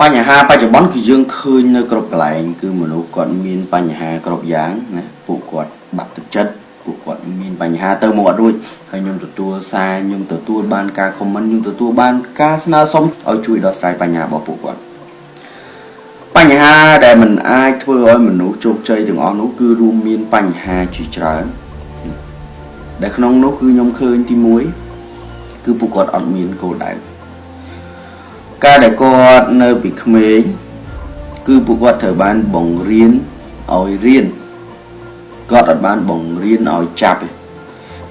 បញ្ហាបច្ចុប្បន្នគឺយើងឃើញនៅគ្រប់កន្លែងគឺមនុស្សគាត់មានបញ្ហាគ្រប់យ៉ាងណាពួកគាត់បាក់ទឹកចិត្តពួកគាត់មានបញ្ហាទៅមកអត់រួចហើយខ្ញុំទទួលសារខ្ញុំទទួលបានការ comment ខ្ញុំទទួលបានការស្នើសុំឲ្យជួយដោះស្រាយបញ្ហារបស់ពួកគាត់បញ្ហាដែលមិនអាចធ្វើឲ្យមនុស្សជោគជ័យទាំងអស់នោះគឺរួមមានបញ្ហាជាច្រើនដែលក្នុងនោះគឺខ្ញុំឃើញទី1គឺពួកគាត់អត់មានគោលដៅការដែលគាត់នៅពីក្មេងគឺពួកគាត់ត្រូវបានបង្រៀនឲ្យរៀនគាត់អត់បានបង្រៀនឲ្យចាប់ទេ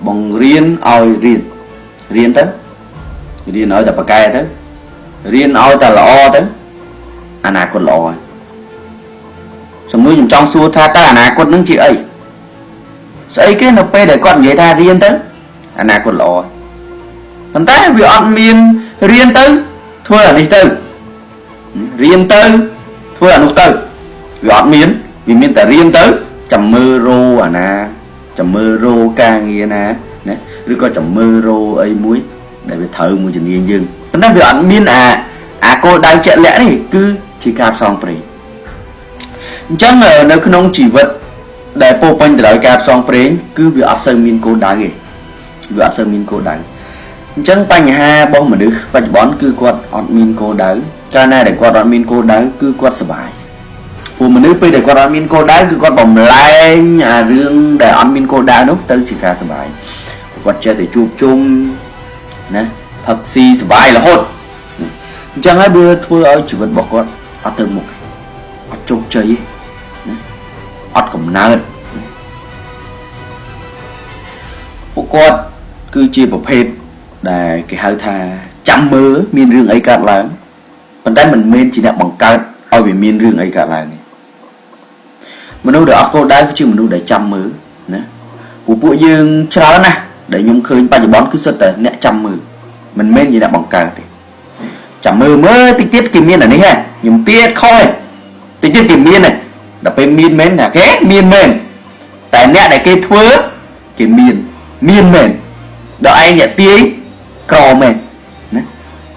បង្រៀនឲ្យរៀនរៀនទៅរៀនឲ្យតែប៉កែទៅរៀនឲ្យតែល្អទៅអនាគតល្អហើយសំណួរខ្ញុំចង់សួរថាតើអនាគតនឹងជាអីស្អីគេនៅពេលដែលគាត់និយាយថារៀនទៅអនាគតល្អប៉ុន្តែវាអត់មានរៀនទៅធ្វើអានេះទៅរៀនទៅធ្វើអានោះទៅវាអត់មានវាមានតែរៀនទៅចាំមើលរោអាណាចាំមើលរោការងារណាណាឬក៏ចាំមើលរោអីមួយដែលវាត្រូវមួយជំនាញយើងប៉ុន្តែវាអត់មានអាគោលដៅជាក់លាក់នេះគឺជាការផ្សងព្រេងអញ្ចឹងនៅក្នុងជីវិតដែលពោពេញទៅដោយការផ្សងព្រេងគឺវាអត់សូវមានគោលដៅទេវាអត់សូវមានគោលដៅអញ្ចឹងបញ្ហារបស់មនុស្សបច្ចុប្បន្នគឺគាត់អត់មានគោលដៅកាលណាដែលគាត់អត់មានគោលដៅគឺគាត់សប្បាយព្រោះមនុស្សពេលដែលគាត់អត់មានគោលដៅគឺគាត់បំលែងអារឿងដែលអត់មានគោលដៅនោះទៅជាការសប្បាយគាត់ចេះតែជួបជុំណាផឹកស៊ីសប្បាយរហូតអញ្ចឹងហើយវាធ្វើឲ្យជីវិតរបស់គាត់អត់ទៅមុខអត់ជោគជ័យណាអត់កំណើតពួកគាត់គឺជាប្រភេទដែលគេហៅថាចាំមើលមានរឿងអីកើតឡើងប៉ុន្តែមិនមែនជាអ្នកបង្កើតឲ្យវាមានរឿងអីកើតឡើងទេមនុស្សដែលអត់គោលដៅគឺជាមនុស្សដែលចាំមើលណាព្រោះពួកយើងច្រើនណាស់ដែលខ្ញុំឃើញបច្ចុប្បន្នគឺសុទ្ធតែអ្នកចាំមើលមិនមែនជាអ្នកបង្កើតទេចាំមើលមើលតិចទៀតគេមានអានេះហ៎ខ្ញុំទៀតខុសទេតិចទៀតគេមានហ៎ដល់ពេលមានមែនណាគេមានមែនតែអ្នកដែលគេធ្វើគេមានមែនដល់ឯងអ្នកទាយក្រមែនណា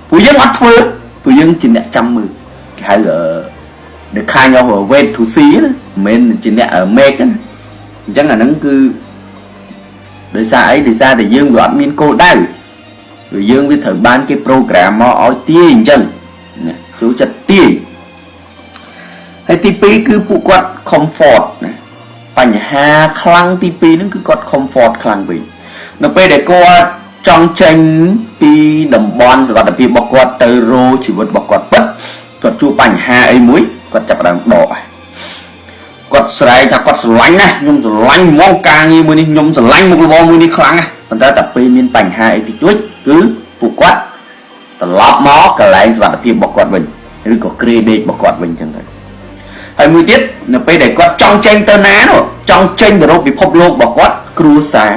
ពួកយើងអត់ធ្វើពួកយើងជាអ្នកចាំមើលគេហៅ the kind of wait to see ណាមិនមែនជាអ្នក make ណាអញ្ចឹងអាហ្នឹងគឺដោយសារអីដោយសារតែយើងវាអត់មានគោលដៅវាយើងវាត្រូវបានគេ program មកឲ្យទាយអញ្ចឹងណាចូលចិត្តទាយហើយទី2គឺពួកគាត់ comfort ណាបញ្ហាខ្លាំងទី2ហ្នឹងគឺគាត់ comfort ខ្លាំងវិញនៅពេលដែលគាត់ចង់ចេញពីតំបន់សុវត្ថិភាពរបស់គាត់ទៅរោជីវិតរបស់គាត់ពិតគាត់ជួបបញ្ហាអីមួយគាត់ចាប់ផ្ដើមដកគាត់ស្រែកថាគាត់ស្រឡាញ់ណាស់ខ្ញុំស្រឡាញ់ហ្មងការងារមួយនេះខ្ញុំស្រឡាញ់មុខរបរមួយនេះខ្លាំងណាស់ប៉ុន្តែតែពេលមានបញ្ហាអីតិចតួចគឺពួកគាត់ត្រឡប់មកកន្លែងសុវត្ថិភាពរបស់គាត់វិញឬក៏គ្រែដេករបស់គាត់វិញអញ្ចឹងទៅហើយមួយទៀតនៅពេលដែលគាត់ចង់ចេញទៅណានោះចង់ចេញទៅរកពិភពលោករបស់គាត់គ្រួសារ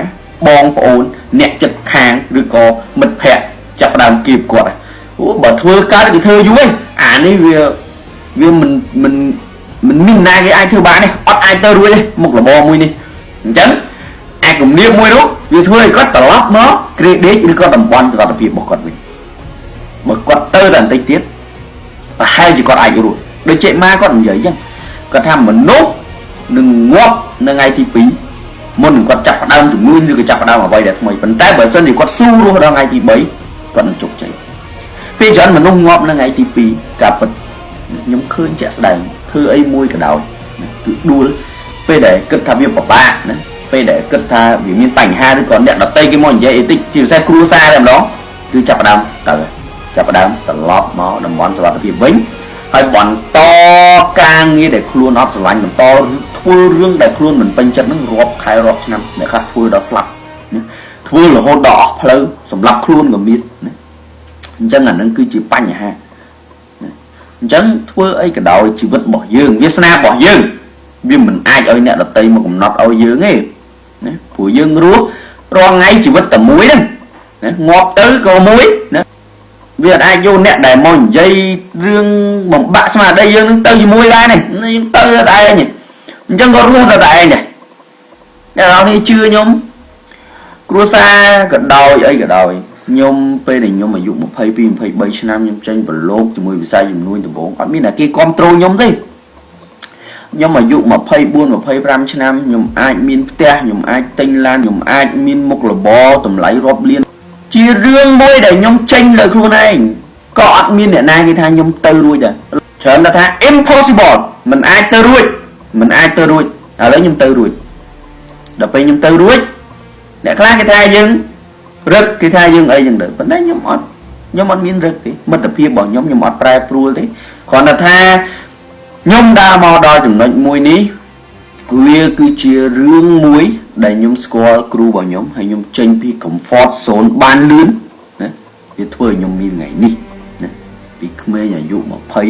បងប្អូនអ្នកចិត្តខាងឬក៏មិត្តភ័ក្តិចាប់ផ្ដើមគៀបគាត់អូបើធ្វើកើតគេធ្វើយូរឯងអានេះវាមិនមិនមិនមានណាគេអាចធ្វើបានទេអត់អាចទៅរួចទេមុខរបរមួយនេះអញ្ចឹងអាចគំនាបមួយនោះវាធ្វើឲ្យគាត់ត្រឡប់មកគ្រែដេកឬក៏តំបន់សុវត្ថិភាពរបស់គាត់វិញបើគាត់ទៅតែបន្តិចទៀតប្រហែលជាគាត់អាចរស់ដូចចេម៉ាគាត់និយាយអញ្ចឹងគាត់ថាមនុស្សនឹងងាប់នៅថ្ងៃទី2មុននឹងគាត់ចាប់ផ្ដើមជំនួញឬក៏ចាប់ផ្ដើមអ្វីដែលថ្មីប៉ុន្តែបើសិនជាគាត់ស៊ូរស់ដល់ថ្ងៃទី3គាត់នឹងជោគជ័យពេលច្រើនមនុស្សងាប់នៅថ្ងៃទី2ការពិតខ្ញុំឃើញជាក់ស្ដែងធ្វើអីមួយក៏ដោយគឺដួលពេលដែលគិតថាវាពិបាកណាពេលដែលគិតថាវាមានបញ្ហាឬក៏អ្នកដតីគេមកនិយាយអីតិចជាពិសេសគ្រួសារតែម្ដងគឺចាប់ផ្ដើមទៅចាប់ផ្ដើមត្រឡប់មកតំបន់សុវត្ថិភាពវិញហើយបន្តការងារដែលខ្លួនអត់ស្រឡាញ់បន្តធ្វើរឿងដែលខ្លួនមិនពេញចិត្តហ្នឹងរាប់ខែរាប់ឆ្នាំអ្នកខ្លះធ្វើដល់ស្លាប់ណាធ្វើរហូតដល់អស់ផ្លូវសម្រាប់ខ្លួនក៏មានណាអញ្ចឹងអាហ្នឹងគឺជាបញ្ហាអញ្ចឹងធ្វើអីក៏ដោយជីវិតរបស់យើងវាសនារបស់យើងវាមិនអាចឲ្យអ្នកដតីមកកំណត់ឲ្យយើងទេណាព្រោះយើងរស់រាល់ថ្ងៃជីវិតតែមួយហ្នឹងណាងាប់ទៅក៏មួយណាវាអត់អាចយកអ្នកដែលមកនិយាយរឿងបំបាក់ស្មារតីយើងនឹងទៅជាមួយដែរនេះយើងទៅតែឯងអញ្ចឹងក៏រស់តែឯងដែរអ្នកនរនេះជឿខ្ញុំគ្រួសារក៏ដោយអីក៏ដោយ ខ្ញុំពេលដែលខ្ញុំអាយុ22 23ឆ្នាំខ្ញុំចេញប្រឡូកជាមួយវិស័យជំនួញដំបូងអត់មានអ្នកគេគ្រប់គ្រងខ្ញុំទេខ្ញុំអាយុ24 25ឆ្នាំខ្ញុំអាចមានផ្ទះខ្ញុំអាចទិញឡានខ្ញុំអាចមានមុខរបរតម្លៃរាប់លានជារឿងមួយដែលខ្ញុំចេញលើខ្លួនឯងក៏អត់មានអ្នកណាគេថាខ្ញុំទៅរួចដែរច្រើនតែថា impossible មិនអាចទៅរួចមិនអាចទៅរួចឥឡូវខ្ញុំទៅរួចដល់ពេលខ្ញុំទៅរួចអ្នកខ្លះគេថាយើងរឹកគេថាយើងអីចឹងទៅប៉ុន្តែខ្ញុំអត់មានរឹកទេមិត្តភាពរបស់ខ្ញុំខ្ញុំអត់ប្រែប្រួលទេគ្រាន់តែថាខ្ញុំដើរមកដល់ចំណុចមួយនេះវាគឺជារឿងមួយដែលខ្ញុំស្គាល់គ្រូរបស់ខ្ញុំហើយខ្ញុំចេញពី comfort zone បានលឿនណាវាធ្វើឲ្យខ្ញុំមានថ្ងៃនេះណាពីក្មេងអាយុ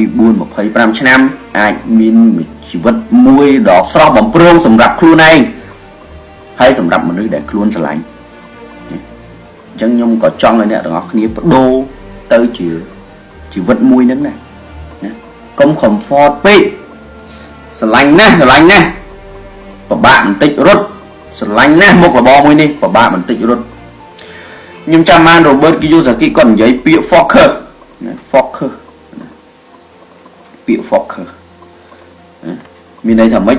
24 25ឆ្នាំអាចមានជីវិតមួយដ៏ស្រស់បំព្រងសម្រាប់ខ្លួនឯងហើយសម្រាប់មនុស្សដែលខ្លួនស្រឡាញ់អញ្ចឹងខ្ញុំក៏ចង់ឲ្យអ្នកទាំងអស់គ្នាបដូរទៅជាជីវិតមួយហ្នឹងណាណាកុំ comfort ពេកស្រឡាញ់ណាស់ស្រឡាញ់ណាស់ពិបាកបន្តិចរត់ស្រឡាញ់ណាស់មុខរបរមួយនេះពិបាកបន្តិចរត់ខ្ញុំចាំបាន Robert Kiyosaki គាត់និយាយពាក្យ focus ណា focus ណាពាក្យ focus មានន័យថាម៉េច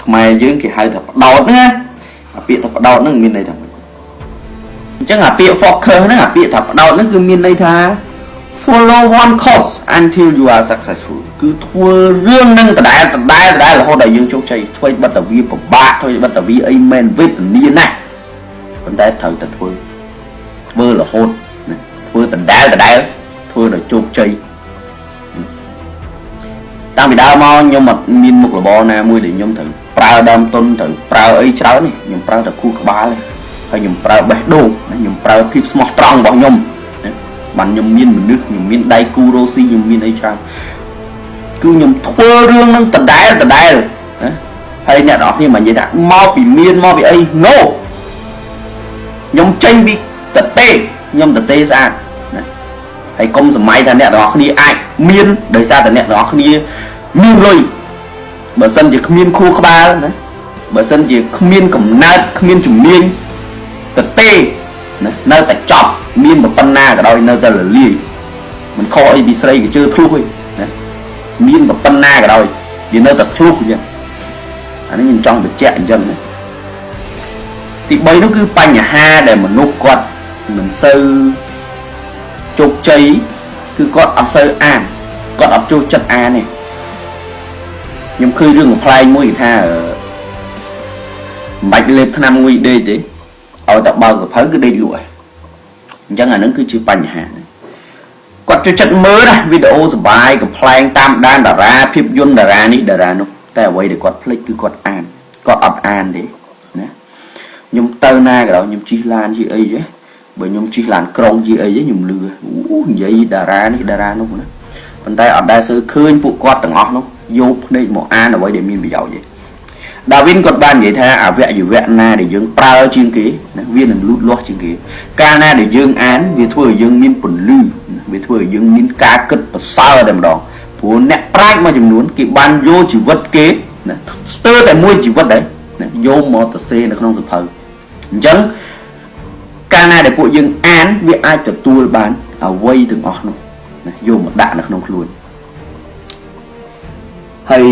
ខ្មែរយើងគេហៅថាផ្ដោតហ្នឹងណាអាពាក្យថាផ្ដោតហ្នឹងមានន័យថាម៉េចអញ្ចឹងអាពាក្យ focus ហ្នឹងអាពាក្យថាផ្ដោតហ្នឹងគឺមានន័យថា follow one course until you are successful គឺធ្វើរឿងនឹងដដែលដដែលដដែលរហូតដល់យើងជោគជ័យធ្វើបិទតែវាពិបាកធ្វើបិទតែវាអីមែនវេទនាណាស់ប៉ុន្តែត្រូវតែធ្វើធ្វើរហូតណាធ្វើដដែលដដែលធ្វើដល់ជោគជ័យតាំងពីដើមមកខ្ញុំអត់មានមុខរបរណាមួយដែលខ្ញុំត្រូវប្រើដើមទុនត្រូវប្រើអីច្រើនទេខ្ញុំប្រើតែខួរក្បាលទេហើយខ្ញុំប្រើបេះដូងណាខ្ញុំប្រើភាពស្មោះត្រង់របស់ខ្ញុំណាបានខ្ញុំមានមនុស្សខ្ញុំមានដៃគូរ៉ូស៊ីខ្ញុំមានអីច្រើនគឺខ្ញុំធ្វើរឿងនឹងដដែលដដែលណាហើយអ្នកនរគ្នាមកនិយាយថាមកពីមានមកពីអី no ខ្ញុំចេញពីតទេខ្ញុំតទេស្អាតណាហើយកុំសម័យថាអ្នកនរគ្នាអាចមានដោយសារតែអ្នកនរគ្នាមានលុយបើសិនជាគ្មានខួរក្បាលណាបើសិនជាគ្មានកំណើតគ្មានជំនាញតទេណានៅតែចប់មានប៉ុណ្ណាក៏ដោយនៅតែលលាយមិនខុសអីពីស្រីក៏ជឿធ្លុះទេណាមានប៉ុណ្ណាក៏ដោយវានៅតែធ្លុះអញ្ចឹងអានេះខ្ញុំចង់បញ្ជាក់អញ្ចឹងណាទី3នោះគឺបញ្ហាដែលមនុស្សគាត់មិនសូវជោគជ័យគឺគាត់អត់សូវអានគាត់អត់ចូលចិត្តអានទេខ្ញុំឃើញរឿងកំប្លែងមួយគេថាមិនបាច់លេបថ្នាំងុយដេកទេឲ្យតែបើកសភៅគឺដេកលក់អញ្ចឹងអានឹងគឺជាបញ្ហាគាត់ចូលចិត្តមើលណាវីដេអូសបាយកំប្លែងតាមដានតារាភាពយន្តតារានេះតារានោះតែអ្វីដែលគាត់ភ្លេចគឺគាត់អានគាត់អត់អានទេណាខ្ញុំទៅណាក៏ដោយខ្ញុំជិះឡានជិះអីទេបើខ្ញុំជិះឡានក្រុងជិះអីទេខ្ញុំលឺអូនិយាយតារានេះតារានោះណាប៉ុន្តែអត់ដែលសូវឃើញពួកគាត់ទាំងអស់នោះយកភ្នែកមកអានអ្វីដែលមានប្រយោជន៍ទេដាវីនគាត់បាននិយាយថាអវយវៈណាដែលយើងប្រើជាងគេណាវានឹងលូតលាស់ជាងគេកាលណាដែលយើងអានវាធ្វើឲ្យយើងមានពន្លឺវាធ្វើឲ្យយើងមានការគិតប្រសើរតែម្ដងព្រោះអ្នកប្រាជ្ញមួយចំនួនគេបានយកជីវិតគេណាស្ទើរតែមួយជីវិតដែរណាយកមកទៅសេនៅក្នុងសភៅអញ្ចឹងកាលណាដែលពួកយើងអានវាអាចទទួលបានអ្វីទាំងអស់នោះណាយកមកដាក់នៅក្នុងខ្លួនហើយ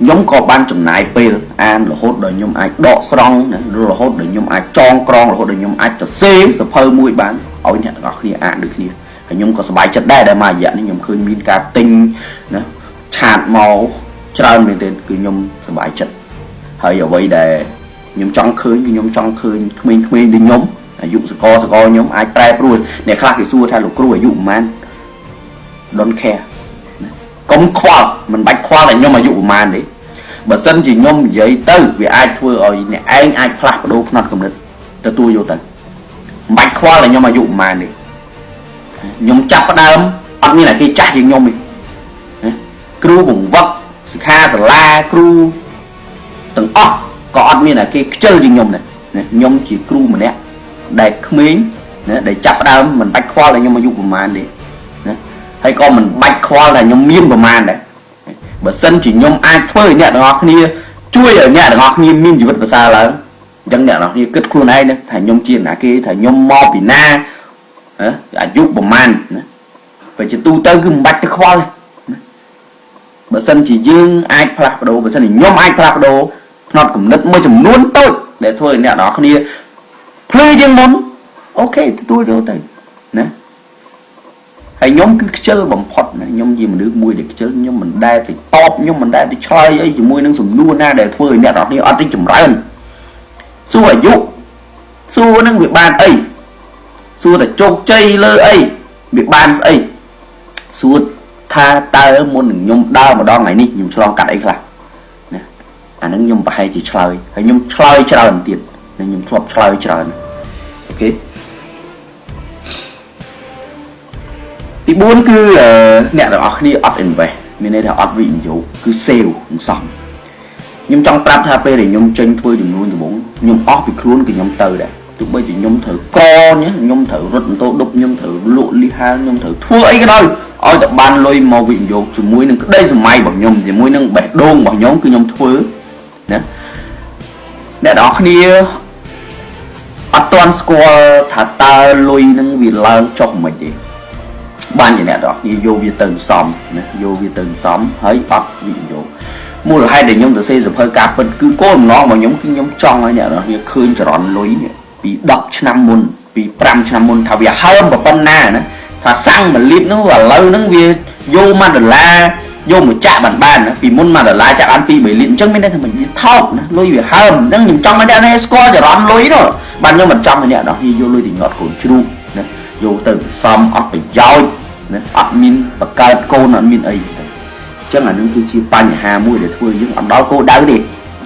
ខ្ញុំក៏បានចំណាយពេលអានរហូតដល់ខ្ញុំអាចដកស្រង់ណារហូតដល់ខ្ញុំអាចចងក្រងរហូតដល់ខ្ញុំអាចទៅសេសភៅមួយបានឲ្យអ្នកទាំងអស់គ្នាអានដូចគ្នាហើយខ្ញុំក៏សប្បាយចិត្តដែរដែលមួយរយៈនេះខ្ញុំឃើញមានការទិញណាchat មកច្រើនមែនទែនគឺខ្ញុំសប្បាយចិត្តហើយអ្វីដែលខ្ញុំចង់ឃើញគឺខ្ញុំចង់ឃើញក្មេងៗដូចខ្ញុំអាយុសកលសកលខ្ញុំអាចប្រែប្រួលអ្នកខ្លះគេសួរថាលោកគ្រូអាយុប្រហែល don't care កុំខ្វល់មិនបាច់ខ្វល់តែខ្ញុំអាយុប្រហែលទេបើសិនជាខ្ញុំនិយាយទៅវាអាចធ្វើឲ្យអ្នកឯងអាចផ្លាស់ប្ដូរផ្នត់គំនិតទទួលយកទៅមិនបាច់ខ្វល់តែខ្ញុំអាយុប្រហែលទេខ្ញុំចាប់ផ្ដើមអត់មានតែគេចាស់ជាងខ្ញុំទេគ្រូបង្វឹកសិក្ខាសាលាគ្រូទាំងអស់ក៏អត់មានតែគេខ្ជិលជាងខ្ញុំដែរខ្ញុំជាគ្រូម្នាក់ដែលក្មេងណាដែលចាប់ផ្ដើមមិនបាច់ខ្វល់តែខ្ញុំអាយុប្រហែលទេណាហើយក៏មិនបាច់ខ្វល់ថាខ្ញុំមានប្រហែលដែរបើសិនជាខ្ញុំអាចធ្វើឲ្យអ្នកទាំងអស់គ្នាជួយឲ្យអ្នកទាំងអស់គ្នាមានជីវិតប្រសើរឡើង អញ្ចឹងអ្នកនរគ្នាគិតខ្លួនឯងណាថាខ្ញុំជាណាគេថាខ្ញុំមកពីណាអាយុប្រហែលណាបើជាទូទៅគឺមិនបាច់ទៅខ្វល់ទេណាបើសិនជាយើងអាចផ្លាស់ប្ដូរបើសិនជាខ្ញុំអាចផ្លាស់ប្ដូរផ្នត់គំនិតមួយចំនួនតូចដែលធ្វើឲ្យអ្នកនរគ្នាភ្លឺជាងមុន OK ទទួលយកទៅណាហើយខ្ញុំគឺខ្ជិលបំផុតណាខ្ញុំជាមនុស្សមួយដែលខ្ជិលខ្ញុំមិនដែលទៅតបខ្ញុំមិនដែលទៅឆ្លើយអីជាមួយនឹងសំណួរណាដែលធ្វើឲ្យអ្នកនរគ្នាអត់រីកចម្រើនសួរអាយុសួរនឹងវាបានអីសួរតែជោគជ័យលើអីវាបានស្អីសួរថាតើមុននឹងខ្ញុំដើរម្ដងថ្ងៃនេះខ្ញុំឆ្លងកាត់អីខ្លះណាអាហ្នឹងខ្ញុំប្រហែលជាឆ្លើយហើយខ្ញុំឆ្លើយច្រើនទៀតខ្ញុំធ្លាប់ឆ្លើយច្រើន OK ទី4គឺអ្នកទាំងអស់គ្នាអត់ invest មានន័យថាអត់វិនិយោគគឺ save សន្សំខ្ញុំចង់ប្រាប់ថាពេលដែលខ្ញុំចេញធ្វើចំនួនដំបូងខ្ញុំអស់ពីខ្លួនគឺខ្ញុំទៅដែរទោះបីជាខ្ញុំត្រូវកខ្ញុំត្រូវរត់ម៉ូតូឌុបខ្ញុំត្រូវលក់លីហាលខ្ញុំត្រូវធ្វើអីក៏ដោយឲ្យតែបានលុយមកវិនិយោគជាមួយនឹងក្តីសម័យរបស់ខ្ញុំជាមួយនឹងបេះដូងរបស់ខ្ញុំគឺខ្ញុំធ្វើណាអ្នកនរគ្នាអត់ទាន់ស្គាល់ថាតើលុយនឹងវាឡើងចុះមិនទេបានជាអ្នកនរគ្នាយកវាទៅសំណាយកវាទៅសំហើយអត់វិនិយោគមូលហេតុដែលខ្ញុំទៅសេសភៅការពិតគឺគោលបំណងរបស់ខ្ញុំគឺខ្ញុំចង់ឲ្យអ្នកនរគ្នាឃើញចរន្តលុយនេះពី10ឆ្នាំមុនពី5ឆ្នាំមុនថាវាហើមប៉ុណ្ណាណាថាសាំង1លីត្រនោះឥឡូវហ្នឹងវាយក1ដុល្លារយកមកចាក់បានបានណាពីមុន1ដុល្លារចាក់បាន2 3លីត្រអញ្ចឹងមានន័យថាมันវាថោកណាលុយវាហើមអញ្ចឹងខ្ញុំចង់ឲ្យអ្នកនេះស្គាល់ចរន្តលុយនោះបានខ្ញុំមិនចង់ឲ្យអ្នកនរគ្នាយកលុយទៅញាត់កូនជ្រូកណាយកទៅសំអត់ប្រយោជន៍ណាអត់មានបង្កើតកូនអត់មានអីទេអញ្ចឹងអានឹងគឺជាបញ្ហាមួយដែលធ្វើយើងអត់ដល់គោលដៅទេ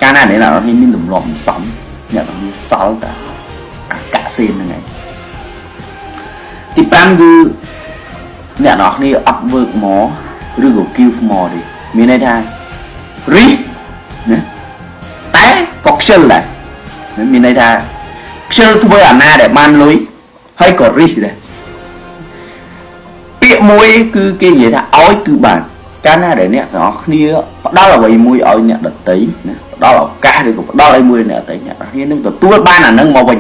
កាលណាអ្នកនរគ្នាមានទម្លាប់សំអ្នកនរគ្នាសល់តែអាកាក់សេនហ្នឹងឯងទី5គឺអ្នកនរគ្នាអត់ work more ឬក៏ give more ទេមានន័យថារិះណាតែក៏ខ្ជិលដែរមានន័យថាខ្ជិលធ្វើអាណាដែលបានលុយហើយក៏រិះដែរពាក្យមួយគឺគេនិយាយថាឲ្យគឺបានកាលណាដែលអ្នកទាំងអស់គ្នាផ្ដល់អ្វីមួយឲ្យអ្នកដតីណាផ្ដល់ឱកាសឬក៏ផ្ដល់អីមួយអ្នកដតីអ្នកទាំងគ្នានឹងទទួលបានអានឹងមកវិញ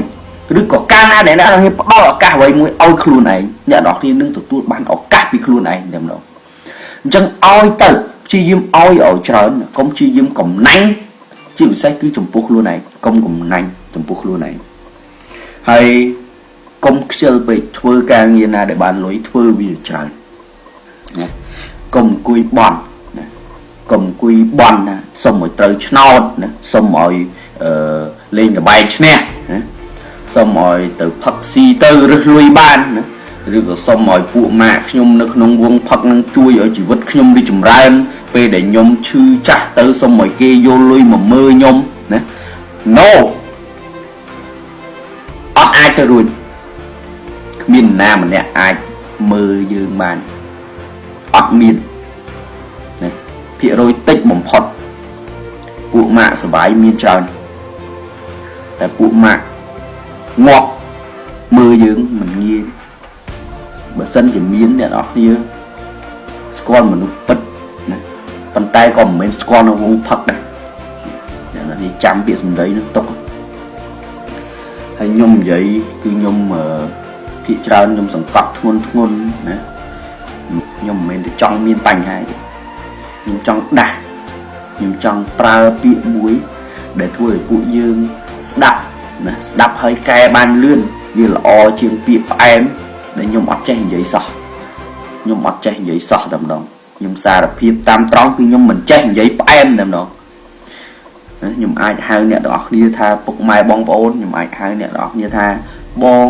ឬក៏កាលណាដែលអ្នកទាំងគ្នាផ្ដល់ឱកាសអ្វីមួយឲ្យខ្លួនឯងអ្នកទាំងគ្នានឹងទទួលបានឱកាសពីខ្លួនឯងតែម្ដងអញ្ចឹងឲ្យទៅព្យាយាមឲ្យឲ្យច្រើនកុំព្យាយាមកំណាញ់ជាពិសេសគឺចំពោះខ្លួនឯងកុំកំណាញ់ចំពោះខ្លួនឯងហើយកុំខ្ជិលពេកធ្វើការងារណាដែលបានលុយធ្វើវាច្រើនណាកុំអង្គុយបន់ណាកុំអង្គុយបន់ណាសុំឲ្យត្រូវឆ្នោតណាសុំឲ្យអឺលេងតបែកឈ្នះណាសុំឲ្យទៅផឹកស៊ីទៅរឹសលុយបានណាឬក៏សុំឲ្យពួកម៉ាក់ខ្ញុំនៅក្នុងវងផឹកនឹងជួយឲ្យជីវិតខ្ញុំរីកចម្រើនពេលដែលខ្ញុំឈឺចាស់ទៅសុំឲ្យគេយកលុយមកមើលខ្ញុំណា No អត់អាចទៅរួចគ្មានណាម្នាក់អាចមើលយើងបានអត់មានណាភាគរយតិចបំផុតពួកម៉ាក់សបាយមានច្រើនតែពួកម៉ាក់ងាប់មើលយើងមិនងាយបើសិនជាមានអ្នកនរគ្នាស្គាល់មនុស្សពិតណាប៉ុន្តែក៏មិនមែនស្គាល់នៅវងផឹកដែរអ្នកនរគ្នាចាំពាក្យសម្ដីនឹងទុកហើយខ្ញុំនិយាយគឺខ្ញុំភាកច្រើនខ្ញុំសង្កត់ធ្ងន់ធ្ងន់ណាខ្ញុំមិនមែនទៅចង់មានបញ្ហាទេខ្ញុំចង់ដាស់ខ្ញុំចង់ប្រើពាក្យមួយដែលធ្វើឲ្យពួកយើងស្ដាប់ណាស្ដាប់ហើយកែបានលឿនវាល្អជាងពាក្យផ្អែមដែលខ្ញុំអត់ចេះនិយាយសោះខ្ញុំអត់ចេះនិយាយសោះតែម្ដងខ្ញុំសារភាពតាមត្រង់គឺខ្ញុំមិនចេះនិយាយផ្អែមតែម្ដងខ្ញុំអាចហៅអ្នកទាំងអស់គ្នាថាពុកម៉ែបងប្អូនខ្ញុំអាចហៅអ្នកទាំងអស់គ្នាថាបង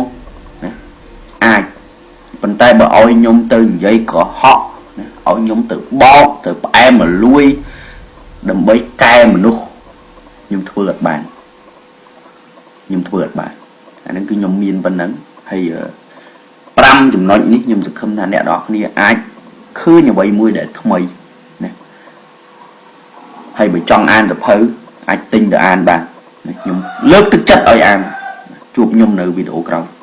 ណាអាចប៉ុន្តែបើឲ្យខ្ញុំទៅនិយាយកុហកណាឲ្យខ្ញុំទៅបោកទៅផ្អែមមកលួយដើម្បីកែមនុស្សខ្ញុំធ្វើអត់បានខ្ញុំធ្វើអត់បានអាហ្នឹងគឺខ្ញុំមានប៉ុណ្ណឹងហើយ5ចំណុចនេះខ្ញុំសង្ឃឹមថាអ្នកនរគ្នាអាចឃើញអ្វីមួយដែលថ្មីណាហើយបើចង់អានសភៅអាចទិញទៅអានបានខ្ញុំលើកទឹកចិត្តឲ្យអានជួបខ្ញុំនៅវីដេអូក្រោយ។